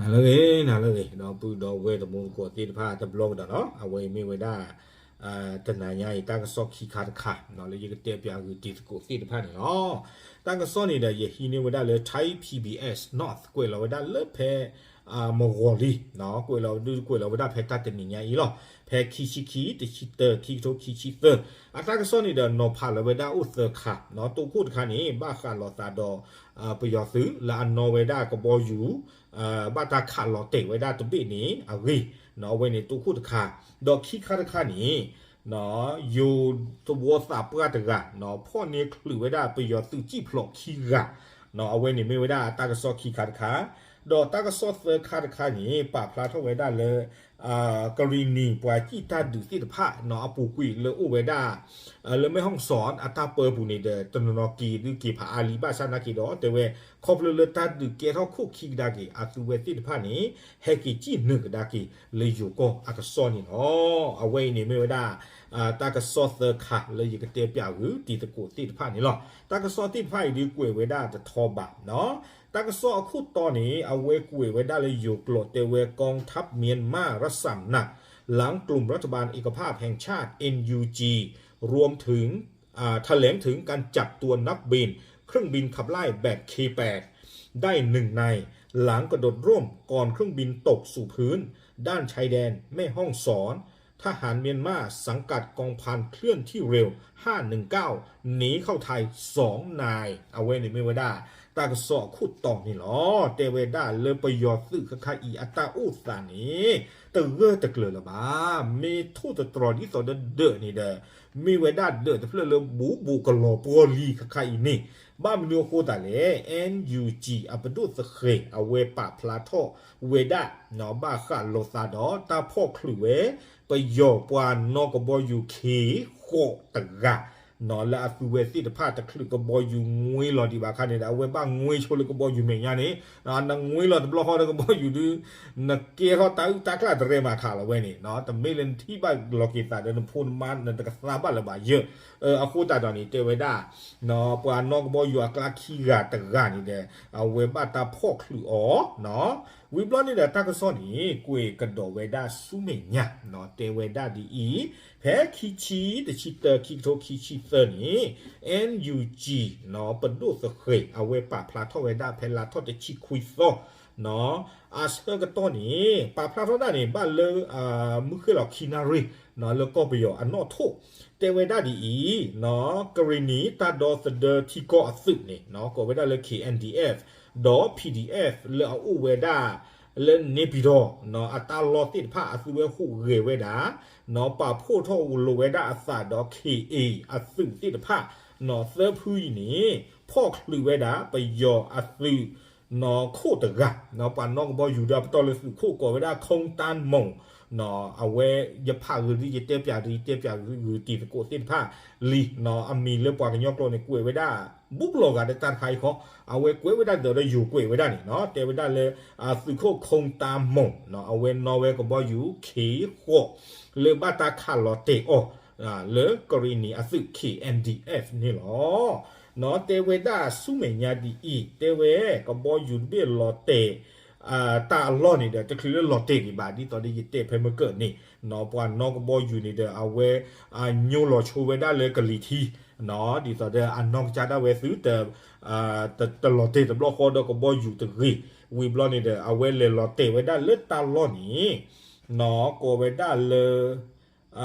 နၤလၢအဂ့ၤ, နၤလၢအဂ့ၤ, ဒီပုၢ်ဒီဝဲၢ်တံၤသကိးသ့ၣ်တဖၣ်တဘျီကဒီးနီၤ, အဝဲအံၤမ့ၢ်ဝဲဒၣ် တနၤညါအံၤ တၢ်ကစီၣ်ခံခါတခါ လၢယကတဲပၠးဂုာ်တံၤသကိးသ့ၣ်တဖၣ်န့ၣ်လီၤ. တၢ်ကစီၣ်န့ၣ်ဒီး ယဟံးန့ၢ်ဝဲဒၣ်လၢ Thai PBS North ကွဲးလီၤဝဲဒၣ်လၢဖဲ မဂီၤလံ, ကွဲးလီၤဒုးကွဲးလီၤဝဲဒၣ်ဖဲတၢ်တနံၤညါအံၤလီၤ. ဖဲခံဆံခံ တဆံတၢ ခံကထိခံဆံသၢ, အတၢ်ကစီၣ်န့ၣ်ဒီး နီၤဖးလီၤဝဲဒၣ်အိၣ်သၢခါ, တိခိၣ်တခါန့ၣ် ဘၣ်ဃးလိာ်သးဒီး ပယီၤသုးလၢအနီၣ်ဝဲဒၣ်ကဘီယူၤ ဘၣ်တၢ်ခးလီၤတဲာ်ဝဲဒၣ်တဘ့ၣ်န့ၣ်အဂ့ၢ်, အဝဲန့ၣ်တိခိၣ်တခါ, ဒီးခံခါတခါန့ၣ် ယိၤသဝီသးပှၢ်တဂၤ ဖီၣ်န့ၢ်ချုးဝဲဒၣ်ပယီၤသုးစံၣ်ဖျိးခံဂၤ, အဝဲန့ၣ်မ့ၢ်ဝဲဒၣ်တၢ်ကစီၣ်ခံခါတခါ, ဒီးတၢ်ကစီၣ်သၢခါတခါန့ၣ် ပာ်ဖျါထီၣ်ဝဲဒၣ်လၢ ကရံၣ်နံၣ်ပှၤစံၣ်တၢ်ဒုးသ့ၣ်တဖၣ် အပူၤကွံာ်လၢအိၣ်ဝဲဒၣ် လၢမဲၣ်ဟီၣ်စီၣ်အတၢ်ပၢပူၤန့ၣ်ဒီး တနီၤနီၤက့ၤဒုးက့ၤဖးအါလံ ဘၣ်ဆၣ်နာ်က့ၤဒီး တဲဝဲ ခီဖျိလၢတၢ်ဒုးကဲထီၣ်ခိၣ်ခံကဒါက့ၤ အသုဝဲသ့ၣ်တဖၣ်န့ၣ် ဟဲက့ၤစံၣ်နုာ်ကဒါက့ၤလၢယိၤကီၢ်အကစီၣ်န့ၣ်လီၤ. အဝဲအံၤန့ၣ်မ့ၢ်ဝဲဒၣ် တၢ်ကစီၣ်သၢခါလၢယကတဲပၠးဂုာ်တံၤသကိးသ့ၣ်တဖၣ်န့ၣ်လီၤ. တၢ်ကစီၣ်သ့ၣ်တဖၣ်အံၤဒုးကွဲးဝဲဒၣ်တထီဘး တၢ်ကစီၣ်အခိၣ်တီန့ၣ် အဝဲကွဲးဝဲဒၣ်လၢယိၤကျိာ်တဲဝဲ กองทัพเมียนมารับสารภาพ หลังกลุ่มรัฐบาลเอกภาพแห่งชาติ เอ็นยูจี รวมถึง อ่า แถลงถึงการจับตัวนักบินเครื่องบินขับไล่แบบ เคแปด ได้หนึ่งนาย หลังกระโดดร่มก่อนเครื่องบินตกสู่พื้น ด้านชายแดนแม่ฮ่องสอน ทหารเมียนมาสังกัดกองพันเคลื่อนที่เร็ว ห้าหนึ่งเก้า หนีเข้าไทย สองนาย အဝဲန့ၣ်မ့ၢ်ဝဲဒၣ် တၢ်ကစီၣ်အခိၣ်တီန့ၣ်လီၤ. တဲဝဲဒၣ်လၢပယီၤသုးခါခါအံၤအတၢ်အိၣ်သးန့ၣ် တဂၢၢ်တကျၢၤလၢၤဘၣ်. မ့ၢ်ထိၣ်သတြီၤဒ်သိးဒီးဒၢးန့ၣ်ဒီး မ့ၢ်ဝဲဒၣ်ဒၢးတဖျၢၣ်လၢဘူးဘူးကလီၤပှီၢ်လံခါခါအံၤန့ၣ် ဘၣ်မနုၤအဃိသတးလဲၣ်. အန်ယူၣ်ကၠံၣ် အပဒိၣ်သဃဲၤ အဝဲပာ်ဖျါထီၣ်ဝဲဒၣ် ဘၣ်ဃးလိာ်သးဒီးတၢ်ဖီၣ်ချုးဝဲ ပယီၤပှၤနီၣ်ကဘီယူၤခ့ဃိးတဂၤ လၢအသုဝဲသ့ၣ်တဖၣ်တချုးကဘီယူၤငွ့လီၤဒံးဘၣ်ခါန့ၣ်ဒီး အဝဲဘၣ်ငွ့ဆိလၢကဘီယူၤမဲာ်ညါန့ၣ် နငွ့လီၤတဘျီဃီဒီးကဘီယူၤဒုး နကဲထီၣ်တၢ်အုၣ်တၢ်ကျၣ်တရဲမၤခးလီၤဝဲန့ၣ် တမ့ၢ်လၢနထံၣ်ဘၣ်လီၤက့ၤသးဒီးနဖိနမါနတကသါဘၣ်လၢၤဘၣ်ယၢၢ် အဃိသတးဒီးန့ၣ် တဲဝဲဒၣ် ပှၤနီၣ်ကဘီယူၤအကျါခံဂၤတဂၤန့ၣ်ဒီး အဝဲဘၣ်တၢ်ဖီၣ်ချုးအီၤ ဝံၤဘျီန့ၣ်ဒီးတၢ်ကစီၣ်န့ၣ် ကွဲးကဒီးဝဲဒၣ်ဆူမဲာ်ညါ တဲဝဲဒၣ်ဒ်အံၤ, ဖဲခံဆံ တဆံတၢ ခံကထိခံဆံသၢန့ၣ် အန်ယူၣ်ကၠံၣ် ပဒိၣ်သဃဲၤ အဝဲပာ်ဖျါထီၣ်ဝဲဒၣ်ဖဲလါထီၣ်တဆံခွံသီ အဆၢကတီၢ်န့ၣ် ပာ်ဖျါထီၣ်ဒၣ်န့ၣ် ဘၣ်လၢ မုၢ်ဃ့ၢ်လီၤခံနၣ်ရံၣ် လၢကီၢ်ပယီၤအနီၣ်ထိၣ် တဲဝဲဒၣ်ဒ်အံၤ, ကရံၣ်နံၣ်တၢ်ဒီသဒၢထံကီၢ်အသုးန့ၣ် ကိးဝဲဒၣ်လၢ ခ့ၣ်အဲၣ်ဒံၣ်အဲၣ် ဒီး ပီၣ်ဒံၣ်အဲၣ် လၢအအိၣ်ဝဲဒၣ် လၢန့ၣ်ပံၤထီၣ် အတၢ်လီၢ်သ့ၣ်တဖၣ်အသုဝဲဟူးဂဲၤဝဲဒၣ် ပာ်ဖှိၣ်ထီၣ်လိာ်ဝဲဒၣ်အသးဒီး ခ့ၣ်အ့ၣ် အသုးသ့ၣ်တဖၣ် သၢဖုအံၤန့ၣ် ဖီၣ်ချုးဝဲဒၣ် ပယီၤအသုး ခိၣ်တဂၤ ပှၤနီၣ်ကဘီယူၤဒီးပတီၢ်လၢသုးခိၣ်ကိးဝဲဒၣ် ခိၣ်တၢ်မူၣ် အဝဲ ယဖးဂ့ၤဒ်ယတဲပၠးဒ်ယတဲပၠးဂ့ၤတံၤသကိးသ့ၣ်တဖၣ်လံ အမံၤလၢပှၤကညီကျိာ်န့ၣ် ကွဲးဝဲဒၣ် ဘူးကလီၤဂာ်ဒီးတၢ်တခါအံၤဃီ အဝဲကွဲးဝဲဒၣ်ဒ်သိးဒီးယိၤကွဲးဝဲဒၣ်န့ၣ် တဲဝဲဒၣ်လၢ သုးခိၣ်ခိၣ်တၢ်မူၣ် အဝဲနီၣ်ဝဲကဘီယူၤ ခ့ဃိး လၢဘၣ်တၢ်ခးလီၤတဲာ်အီၤ လၢကရံၣ်နံၣ်အသုး ခ့ၣ်အဲၣ်ဒံၣ်အဲၣ် န့ၣ်လီၤ. တဲဝဲဒၣ်ဆူမဲာ်ညါဒ်အံၤ တဲဝဲ ကဘီယူၤတဘ့ၣ်လီၤတဲာ် တၢ်အလီၢ်န့ၣ်ဒီး တချုးလၢလီၤတဲာ်ဒံးဘၣ် ဒ်သိးဒီးယတဲဖဲမုၢ်ကၢၢ်န့ၣ် ပှၤနီၣ်ကဘီယူၤန့ၣ်ဒီး အဝဲ ညိလီၤဆိဝဲဒၣ်လၢကလံၤထံး ဒ်သိးဒီးအနီၢ်ကစၢ်ဒၣ်ဝဲသုတ တလီၤတဲာ်တဘျီဃီဒီးကဘီယူၤတဂ့ၤ ဝံၤဘျီန့ၣ်ဒီး အဝဲလဲၤလီၤတဲာ်ဝဲဒၣ်လၢတၢ်လီၢ်န့ၣ် ကိးဝဲဒၣ်လၢ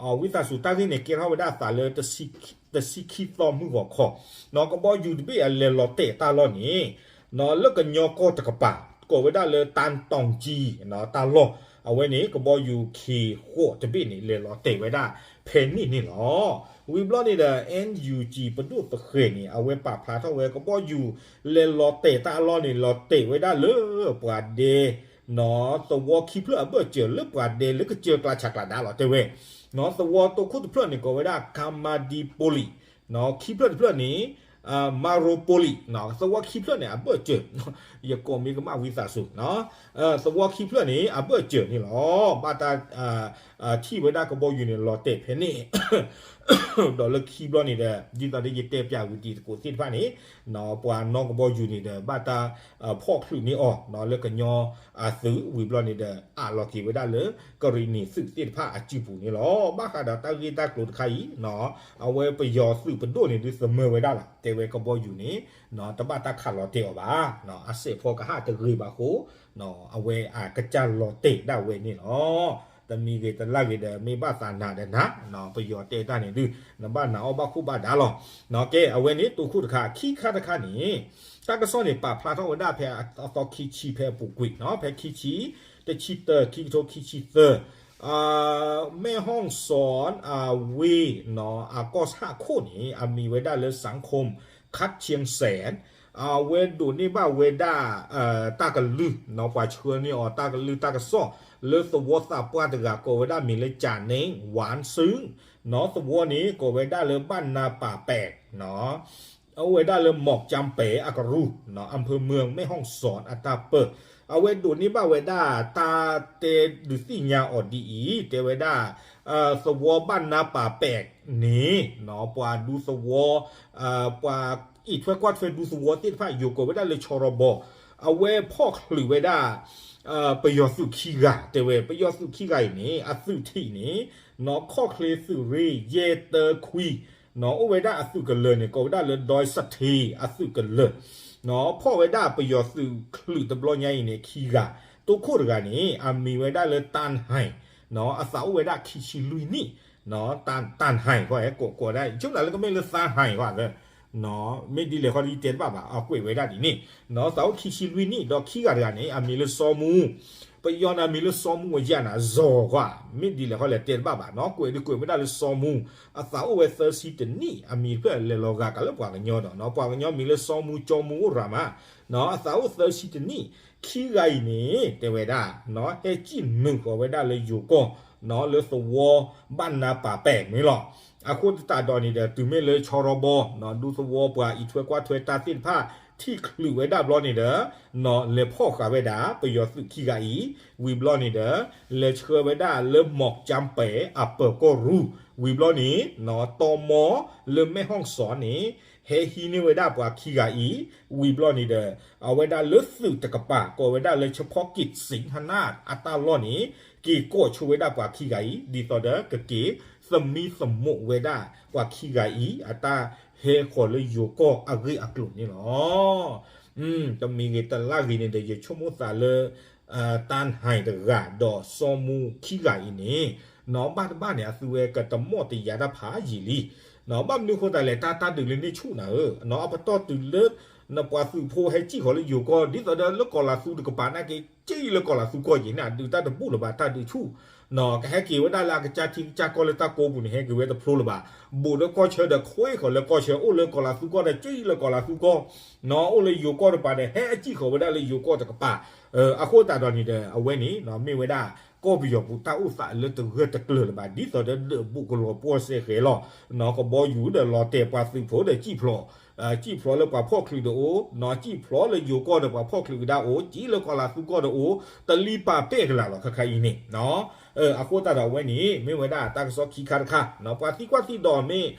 အဝံသးစူၤတၢ်ဂ့ၢ်န့ၣ် ကဲထီၣ်ဝဲဒၣ်အသးလၢ တဆံခံသီမုၢ်ဂီၤခီ ကဘီယူၤတဘ့ၣ်အလဲၤလီၤတဲာ်တၢ်လီၢ်န့ၣ် လၢကညီကီၢ်တကပၤ ကိးဝဲဒၣ်လၢ တၢ်တီၣ်ကံ တၢ်လီၢ် အဝဲန့ၣ် ကဘီယူၤခ့ဃိးတဘ့ၣ်န့ၣ် လဲၤလီၤတဲာ်ဝဲဒၣ်ဖဲန့ၣ်န့ၣ်လီၤ. ဝံၤဘျီန့ၣ်ဒီး အန်ယူၣ်ကၠံၣ် ပဒိၣ်သဃဲၤန့ၣ် အဝဲပာ်ဖျါထီၣ်ဝဲ ကဘီယူၤလဲၤလီၤတဲာ်တၢ်အလီၢ်န့ၣ် လီၤတဲာ်ဝဲဒၣ်လၢပှၤဒဲ သဝီခံဖျၢၣ်အဘၢၣ်စၢၤလၢပှၤဒဲလၢကစၢၢ်ကျါဆးကျါဒါလီၤ တဲဝဲ သဝီတိခိၣ်တဖျၢၣ်န့ၣ် ကိးဝဲဒၣ် ကၤမၤဒံပူလံၣ် ခံဖျၢၣ်တဖျၢၣ်န့ၣ် Mariupol သဝီခံဖျၢၣ်န့ၣ် အဘၢၣ်စၢၤ, ယကိးမ့ၢ်ကမၣ်ဝံသးစူၤ, သဝီခံဖျၢၣ်န့ၣ် အဘၢၣ်စၢၤန့ၣ်လီၤ. ဘၣ်တၢ် ထံၣ်ဝဲဒၣ်ကဘီယူၤန့ၣ် လီၤတဲာ်ဖဲန့ၣ် ဒီးလၢခံဘျီန့ၣ်ဒီး ဒ်သိးဒီးယတဲပၠးဝံၤတံၤသကိးသ့ၣ်တဖၣ်န့ၣ် ပှၤနီၢ်ကဘီယူၤန့ၣ်ဒီး ဘၣ်တၢ်ဖီၣ်ချုးန့ၢ်အီၤ လၢကညီအသုးဝံၤဘျီန့ၣ်ဒီး အးလီၤက့ၤဝဲဒၣ်လၢ ကရံၣ်နံၤသုးသ့ၣ်တဖၣ်အစုပူၤန့ၣ်လီၤ. ဘၣ်ဃးဒီးတၢ်ဂ့ၢ်တၢ်ကျိၤတခါအံၤ အဝဲပယီၤသုးပဒိၣ်န့ၣ်ဒုးသမၢဝဲဒၣ်လီၤ. တဲဝဲကဘီယူၤန့ၣ် တဘၣ်တၢ်ခးလီၤတဲာ်အီၤဘၣ်, အစဲးဖီကဟၣ်တဂ့ၤဘၣ်အဃိ အဝဲအကစၢ်လီၤတဲာ်ဒၣ်ဝဲန့ၣ်လီၤ. တမံၤဂ့ၤတလါဂ့ၤဒီး မ့ၢ်ဘၣ်သးနာ်ဒီးနာ်, ပယီၤတဲတၢ်န့ၣ်ဒုး နဘၣ်နာ်အီၤဘၣ်ခိၣ်ဘၣ်ဒါလီၤ. ကဲ အဝဲန့ၣ်တိခိၣ်တခါ, ခံခါတခါန့ၣ် တၢ်ကစီၣ်န့ၣ် ပာ်ဖျါထီၣ်ဝဲဒၣ်ဖဲအသီခံဆံဖဲအပူၤကွံာ်နီၤ, ဖဲခံဆံ, တဆံတၢ ခံကထိခံဆံသၢ, မဲၣ်ဟီၣ်စီၣ်အဝ့ၢ်နီၤ အကီၢ်ဆၣ်ခိၣ်န့ၣ် အမံၤဝဲဒၣ်လၢ စၣ်ခိၣ် ခးဆ့ၣ်စဲၣ်, အဝဲဒိးန့ၢ်ဘၣ်ဝဲဒၣ် တၢ်ကလုၢ်နီၤ, ပှၤဆှၢန့ၢ်အီၤတၢ်ကလုၢ်တၢ်ကစီၣ် လၢသဝီသးပှၢ်တဂၤ ကိးဝဲဒၣ်မံၤလၢ ကၠၣ်န့ၣ် ဝၣ်စုၣ်နီၤ, သဝီန့ၣ် ကိးဝဲဒၣ်လၢဘၣ်နါပာ်ပဲးနီၤ အိၣ်ဝဲဒၣ်လၢ မီၣ်ကၠၣ်ပဲး အကရူၢ်နီၤ, အၣ်ဖၢၣ်မၢၣ် မဲၣ်ဟီၣ်စီၣ်အတၢ်ပၢၢ်, အဝဲဒိးန့ၢ်ဘၣ်ဝဲဒၣ် တၢ်တဲဒုးသ့ၣ်ညါအီၤဒ်အံၤ, တဲဝဲဒၣ် သဝီဘၣ်နါပာ်ပဲးန့ၣ်နီၤ, ပှၤဒူသဝီ ပှၤအံးထွဲကွၢ်ထွဲဒူသဝီသ့ၣ်တဖၣ် ယိၤကိးဝဲဒၣ်လၢ ဆီရီဘီ, အဝဲဖီၣ်ချုးဝဲဒၣ် ပယီၤသုးခံဂၤ, တဲဝဲ ပယီၤသုးခံဂၤအံၤန့ၣ် အသုးထံးန့ၣ် နီၤ ခီၣ်ချ့သုးရ့ၣ် ယဲၢ်တၢခွံနီၤ, အိၣ်ဝဲဒၣ်အသုးကလၢၤန့ၣ် ကိးဝဲဒၣ်လၢ ဒွဲစထ့ အသုးကလၢၤနီၤ, ဖီၣ်ဝဲဒၣ်ပယီၤသုးချုးတဘျီညါအံၤန့ၣ် ခံဂၤ, တိခိၣ်တဂၤန့ၣ် အမံၤဝဲဒၣ်လၢ တၢ်ဟဲၣ်နီၤ, အသးအိၣ်ဝဲဒၣ်ခံဆံလွံၢ်နံၣ်နီၤ, တၢ်ဟဲၣ်ဃီ ကိးကိးဒၣ် ဆိကမိၣ်လၢကမ့ၢ်လၢ တၢ်ဟဲၣ်ဃီလၢ မ့ၢ်ဒ်လဲၣ်ဃီဒီး ယတဲတဘၣ်ဘၣ်, အကွဲးဝဲဒၣ်ဒ်န့ၣ်နီၤ, သးအိၣ်ခံဆံလွံၢ်နံၣ်, ဒီးခံဂၤတဂၤန့ၣ် အမံၤလၢ စီၤမူ, ပယီၤန့ၣ် အမံၤလၢ စီၤမူ ဝဲယဲၢ်နၤ စီၤဃီ, မ့ၢ်ဒ်လဲၣ်ဃီလဲၣ်တဲတဘၣ်ဘၣ်နီၤ, ကွဲးဒုးကွဲးဝဲဒၣ်လၢ စီၤမူ, အသးအိၣ်ဝဲသၢဆံတနံၣ်, အမံၤတဖျၢၣ်လဲၤလီၤဂာ်ကးလၢပှၤကညီဒီးနီၤ, ပှၤကညီမံၤလၢ စီၤမူ ကၠီမူ အိၣ်ရၤမးနီၤ, အသးအိၣ်သၢဆံတနံၣ်, ခံဂၤအံၤန့ၣ် တဲဝဲဒၣ်နီၤ, ဟဲစံၣ်နုာ်ဃီၤဝဲဒၣ်လၢယိၤကီၢ်နီၤ, လၢသဝီဘၣ်နါပာ်ပဲးန့ၣ်လီၤ. အဃိသတးဒီးန့ၣ်ဒီး တုၤမ့ၢ်လၢ ဆီရီဘီနီၤ, ဒူသဝီပှၤအံးထွဲကွၢ်ထွဲတၢ်သ့ၣ်တဖၣ် ထံၣ်ချုးဝဲဒၣ်ဘျီန့ၣ်ဒီး နီၤ လဲၤဖီၣ်ဃာ်ဝဲဒၣ် ပယီၤသုးခံဂၤအံၤ, ဝံၤဘျီန့ၣ်ဒီး လဲၤဆှၢဝဲဒၣ်လၢ မီၣ်ကၠၣ်ပဲး အပၢၤကီၢ်ရူၢ်, ဝံၤဘျီန့ၣ်နီၤ တီမီလၢ မဲၣ်ဟီၣ်စီၣ်န့ၣ် ဟဲဟံးန့ၢ်ဝဲဒၣ်ပှၤခံဂၤအံၤ, ဝံၤဘျီန့ၣ်ဒီး အဝဲဒၣ်လၢသုးတကပၤ ကိးဝဲဒၣ်လၢ ဆၢဖီက့ၣ်စ့ၣ်ဟနၣ် အတၢ်လီၢ်န့ၣ် က့ၤကိးဆိဝဲဒၣ်ပှၤခံဂၤအံၤ ဒ်သိးဒီးကက့ၤသမံသမိးဝဲဒၣ်ပှၤခံဂၤအံၤ အတၢ်ဟဲဃီၤလၢယိၤကီၢ်အဂ့ၢ်အကျိၤန့ၣ်လီၤ. တမံၤဂ့ၤတလါဂ့ၤန့ၣ်ဒီး ယဆိကမိၣ်သးလၢ တၢ်ဟဲၣ်တဂၤဒီးစီၤမူခံဂၤအံၤန့ၣ် နီၢ်ဘၣ်တဘၣ်န့ၣ် အသုဝဲကတမီၣ်တယာ်တၢ်ဖးယံာ်လံ ဘၣ်မနုၤအဃိသတးလဲၣ် တၢ်တၢ်ဒုးလၢန့ၣ်ဆူၣ်နၤဧၢ, အပတီၢ်တုၤလၢ နပှၤသုးဖိဟဲစံၣ်ဃီၤလၢယိၤကီၢ် ဒ်သိးဒီးလၢကီၢ်လၤသူတကပၤနာ်က့ စံၣ်လၢကီၢ်လၤသူကီၢ်ယံၤန့ၣ် အဒုးတၢ်တဘူၣ်လၢၤဘၣ် တၢ်ဒုးဆူၣ်, ကဟဲက့ၤဝဲဒၣ်လၢအကစၢ်ထံကစၢ်ကီၢ်လၢတၢ်ကိးပူၤန့ၣ် ဟဲက့ၤဝဲတဖျိလၢၤဘၣ်, ဘူးလၢကီၢ်ဆၢဒီး ခွ့ဃီၤလၢကီၢ်ဆၢ အိၣ်လၢကီၢ်လၤသူကီၢ်ဒီး စံၣ်လၢကီၢ်လၤသူကီၢ်, အိၣ်လၢယိၤကီၢ်တကပၤဒီး ဟဲစံၣ်ဃီၤဝဲဒၣ်လၢယိၤကီၢ်တကပၤ, အဃိသတးဒီးန့ၣ်ဒီး အဝဲန့ၣ် မ့ၢ်ဝဲဒၣ် ကီၢ်ပယီၤပူၤတၢ်အိၣ်သးလၢတဂၢၢ်တကျၢၤလၢၤဘၣ် ဒ်သိးဒီးဒၢးဘူးကလီၤပှီၢ်စဲဃဲၤလီၤ, နီၢ်ကဘီယူၤဒီးလီၤတဲာ်ပှၤသုးဖိဒီးစံၣ်ဖျိး, စံၣ်ဖျိးလၢပှၤဖီၣ်ချုးဒီးအိၣ်, နီၢ်စံၣ်ဖျိးလၢယိၤကီၢ်ဒီးပှၤဖီၣ်ချုးကဒါအိၣ်, စံၣ်လၢကီၢ်လၤသူကီၢ်ဒီးအိၣ်, တလံပာ်ပဲၢ်ကလာ်လီၤ ခါခါအံၤန့ၣ် အဃိသတးဒီးအဝဲန့ၣ် မ့ၢ်ဝဲဒၣ်တၢ်ကစီၣ်ခံခါတခါ, ပှၤသံကွၢ်သံဒိးမ့ၢ်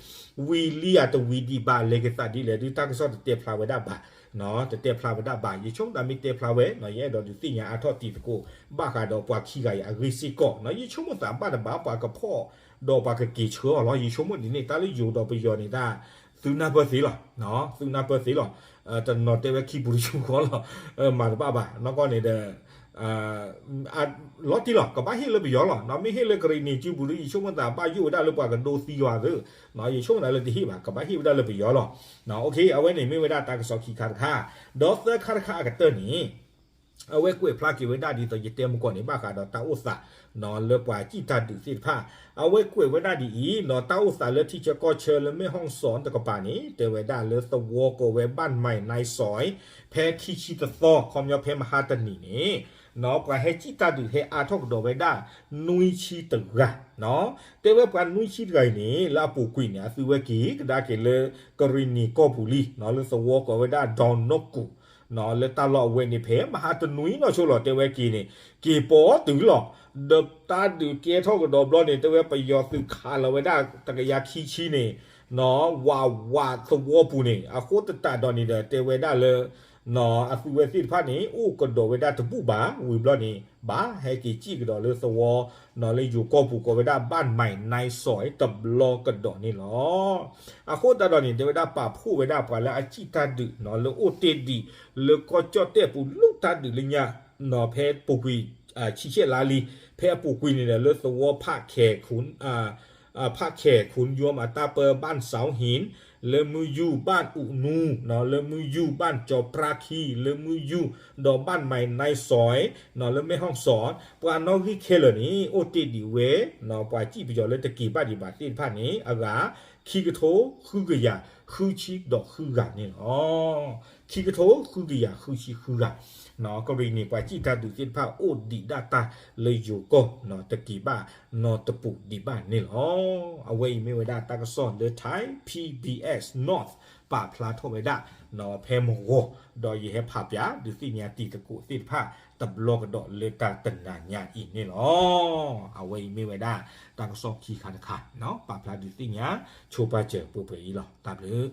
ဝံၤလံဧါတဝံၤဒံးဘၣ် လဲၤကသးဒ်လဲၣ်ဒုး တၢ်ကစီၣ်တတဲဖျါဝဲဒၣ်ဘၣ်, တတဲဖျါဝဲဒၣ်ဘၣ်, ယဆိကမိၣ်သးမ့ၢ်တဲဖျါဝဲ ယအဲၣ်ဒိးဒုးသ့ၣ်ညါအါထီၣ်တံၤသကိး ဘၣ်ဃးဒီးပှၤခံဂၤအံၤအဂ့ၢ်စ့ၢ်ကီး, ယဆိကမိၣ်သးဘၣ်တဘၣ်ပှၤကဖီၣ်ဒီးပှၤကက့ၤဆှၢအီၤလီၤ, ယဆိကမိၣ်ဒ်န့ၣ် တၢ်လၢယိၤဒီးပယီၤန့ၣ်တၢ် သုနၢ်ပၢၢ်သ့လီၤ, သုနၢ်ပၢၢ်သ့လီၤ, တနီၤတဲဝဲခံပူၤတဆူဃီလီၤ, မၤတဘၣ်ဘၣ် နီၢ်ကီၢ်န့ၣ်ဒီး လီၤတံၢ်လီၤ ကဘၣ်ဟ့ၣ်လၢပယီၤလီၤ, မ့ၢ်ဟ့ၣ်လၢကရံၣ်နံၤစုပူၤဒီး ယဆိကမိၣ်သးဘၣ်ယိၣ်ဝဲဒၣ်လၢပှၤကဒိသံယွၤသ့, ယဆိကမိၣ်သးလၢတဟ့ၣ်ဘၣ် ကဘၣ်ဟ့ၣ်ဝဲဒၣ်လၢပယီၤလီၤ, အဝဲန့ၣ်မ့ၢ်ဝဲဒၣ်တၢ်ကစီၣ်ခံခါတခါ, ဒီးသၢခါတခါအကတၢၢ်န့ၣ် အဝဲကွဲးဖျါက့ၤဝဲဒၣ်ဒ်သိးယတဲမုၢ်ကီၢ်န့ၣ် ဘၣ်ဃးဒီးတၢ်အိၣ်သး လၢပှၤစံၣ်တၢ်ဒုးသ့ၣ်တဖၣ်, အဝဲကွဲးဝဲဒၣ်ဒ်အံၤ ဒီးတၢ်အိၣ်သးလၢထံဆၢကီၢ်ဆၢလၢ မဲၣ်ဟီၣ်စီၣ်တကပၤန့ၣ် တဲဝဲဒၣ်လၢသဝီကိးဝဲ ဘၣ်မၢ်နၢၣ်စီၣ် ဖဲခံဆံတသီ ခီပညီဖဲမဟါတနံၤန့ၣ် ပှၤဟဲစံၣ်တၢ်ဒုးဟဲအါထီၣ်ကဒီးဝဲဒၣ် နွံဆံတဂၤ, တဲဝဲပှၤနွံဆံတဂၤအံၤန့ၣ် လၢအပူၤကွံာ်န့ၣ် အသုဝဲက့ၤကဒါက့ၤလၢ ကရ့ၣ်နံၣ်ကီၢ်ပူၤလံ လၢသဝီကိးဝဲဒၣ် ဒီနူၣ်ကူၣ် လၢတၢ်လီၢ်အဝဲန့ၣ် ဖဲမဟါတနွံနီၢ်ဆိလီၤ တဲဝဲက့ၤန့ၣ် က့ၤပိာ်တုၤလီၤ. ဒီးတၢ်ဒုးကဲထီၣ်ကဒီးဘျီန့ၣ် တဲဝဲပယီၤသုးခးလီၤဝဲဒၣ်တကယၤခံဆံန့ၣ် ဝးဝးသဝီပူၤန့ၣ် အဃိသတးဒီးန့ၣ်ဒီး တဲဝဲဒၣ်လၢ အသုဝဲသ့ၣ်တဖၣ်န့ၣ် အိၣ်ကဒီးဝဲဒၣ်တဘူၣ်ဘၣ် ဝံၤဘျီန့ၣ် ဘၣ်ဟဲက့ၤစံၣ်ကဒီးလၢသဝီ လၢယိၤကီၢ်ပူၤကိးဝဲဒၣ် ဘၣ်မံၤနံစဲး တဘျီကဒီးန့ၣ်လီၤ. အဃိသတးဒီးန့ၣ် တဲဝဲဒၣ်ပာ်ဖှိၣ်ဝဲဒၣ်ပှၤလၢအစံၣ်တၢ်ဒုး လၢအိၣ်တ့ၢ်ဒံး လၢကီၢ်ကၠီၣ်တဲၣ်ပူၤ လူၢ်တၢ်ဒုးလၢညါ ဖဲပူၤကွံာ် ဆံဆဲၣ်လါလံ ဖဲအပူၤကွံာ်န့ၣ်ဒီး လၢသဝီဖးခဲ ဖးခဲ ခုၣ်ယွမ်အတၢ်ပၢ ဘၣ်စၢဟ့ၣ် လၢမုၢ်ယူၢ် ဘၣ်အူးနူ လၢမုၢ်ယူၢ် ဘၣ်ကၠီပြါခံ လၢမုၢ်ယူၢ် ဒီးဘၣ်မံၤနံစဲး လၢမဲၢ်ဟီၣ်စီၣ် ပှၤနီၣ်ဂံၢ်ခဲလၢာ်န့ၣ် အိၣ်တ့ၢ်ဒံးဝဲ ပှၤစံၣ်ပယီၤလၢတက့ၤဘၣ်ဒံးဘၣ်သ့ၣ်တဖၣ်န့ၣ် အဂၤ ခံကထိဃုကယၤဃုဆံဒီးဃုဂၤန့ၣ်လီၤ. ခံကထိဃုကယၤဃုဆံဃုဂၤ ကရ့ၣ်နံၣ်ပှၤစံၣ်တၢ်ဒုးသ့ၣ်တဖၣ်အိၣ်ဒံးဒၣ်တၢ်လၢယိၤကီၢ် တက့ၤဘၣ်နီတပူၤဒံးဘၣ်န့ၣ်လီၤ. အဝဲအံၤမ့ၢ်ဝဲဒၣ်တၢ်ကစီၣ်လၢ Thai PBS North ပာ်ဖျါထီၣ်ဝဲဒၣ် ဖဲမဂီၤ ဒီးယဟဲဖးပၠး ဒုးသ့ၣ်ညါတံၤသကိးသ့ၣ်တဖၣ် တဘျီကဒီးလၢတၢ်တနၤညါအံၤန့ၣ်လီၤ. အဝဲအံၤမ့ၢ်ဝဲဒၣ် တၢ်ကစီၣ်ခံခါတခါ ပာ်ဖျါဒုးသ့ၣ်ညါ ဆိပာ်စၢၤပှဲၤပှဲၤအံၤလီၤ. တၢ်ဘျုး